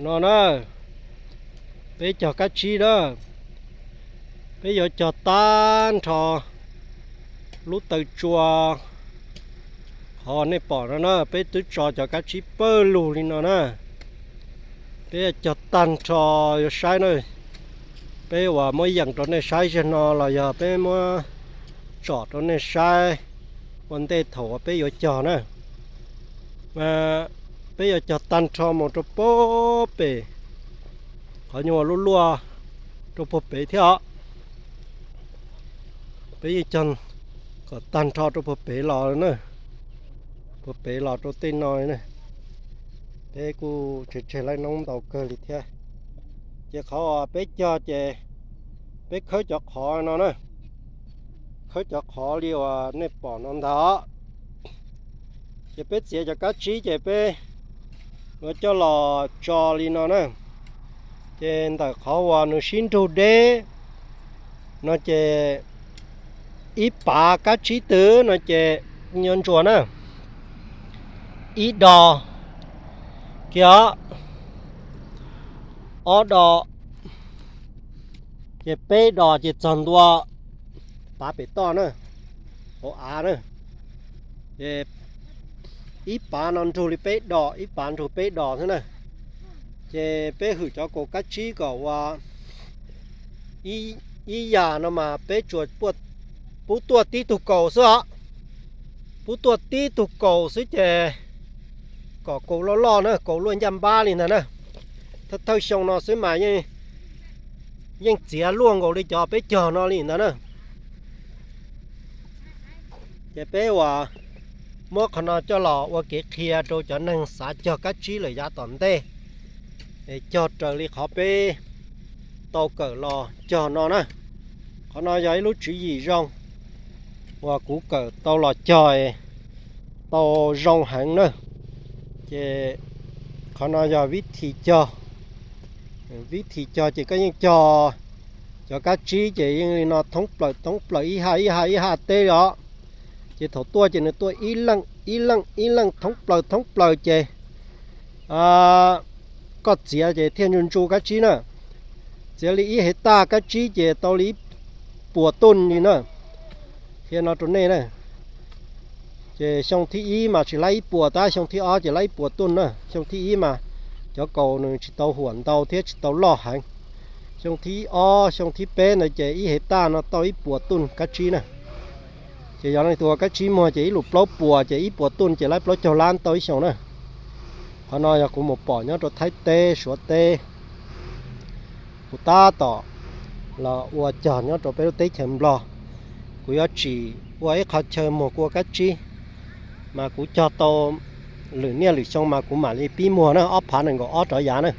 No na, peb cog kab tsib na, peb yuav cog tag nrho lub taw tsua qhov nej pom no na, peb twb tso cov kab tsib pawg lug li no na. Peb yuav cog tag nrho, yuav saib na, peb uas muab yeem rau nej saib zaum no los yog peb muab tsom rau nej saib ua ntej thaum uas peb yuav cog na. Peb yuav cog tag nrho mus rau puag pem, qhov nyuag luaj luaj rau puag pem thiab os. Peb yeej cog kom tag nrho rau puag pem los na, puag pem los rau tej no na. Peb kuj tseg tseg laib noob ntau kawg li thiab. Ces qhov uas peb cog ces peb khawb cov qhov no na, khawb cov qhov li uas nej pom no ntag. Ces peb txiav cov kab tsib ces peb yuav coj los tso li no na. Ces ntawm qhov uas nws sib nrug deb no ces ib pav kab tsib twg no ces yuav ntsuas na, ib dos kiag, ob dos, ces peb dos ces txog ntua pav pem toj na, hauv av na. Ces ib pav no nrug li peb dos, ib pav nrug peb dos xwb na. Ces peb hwm cov kaus kab tsib kom ua ib yam no mas peb tsuas pub tuaj tib tug kaus xwb os. Pub tuaj tib tug kaus xwb ces kom kaus loj loj na, kaus luaj ncaj npab li ntag na. Thawj thawj xyoo no xwb mas yeej txiav luaj nkaus li cov peb cog no li ntag na. Ces peb uas muab qhov no coj los ua kev qhia rau cov neeg xav cog kab tsib lawm yav tom ntej, es cog raws li qhov peb tau kawm los cog no na. Qhov no yog ib lub tswv yim zoo uas kuv kawm tau los cog, tau zoo heev na. Ces qhov no yog vib thi cog, vib thi cog ces koj yeej cog cov kab tsib ces yeej li no thoob plaws thoob plaws ib haj ib haj ib haj teb os. Ces thaum tuaj ces nws tuaj ib leej ib leej ib leej thoob plaws thoob plaws ces koj txiav ces thiaj ntsu ntsu kab tsib na. Txiav li ib hev taj kab tsib ces tau li ib puas tuj li na. Qhia no rau nej na, ces xyoo thib ib mas tsis laib ib puas tab, xyoo thib ob ces laib ib puas tuj na. Xyoo thib ib mas cov kaus nws tsis tau huam ntau thiab tsis tau loj heev. Xyoo thib ob xyoo thib peb ntawd ces ib hev taj no tau ib puas tuj kab tsib na. Ces yog leej twg ua kab tsib muag ces ib lus plaub puas ces ib puas tuj ces laib plaub caug lab tau ib xyoos na. Qhov no yog kuv mus pom nyob rau Thaib teb Suav teb, kuv tab tom los ua cog nyob rau peb lub teb chaws Nplog. Kuv yuav tsim ua ib qho chaw muag kuv ua kab tsib, mas kuv cog tau lwm niaj lwm xyoo mas kuv mam li pib muag na, ob phav nees nkaum ob rov yav na.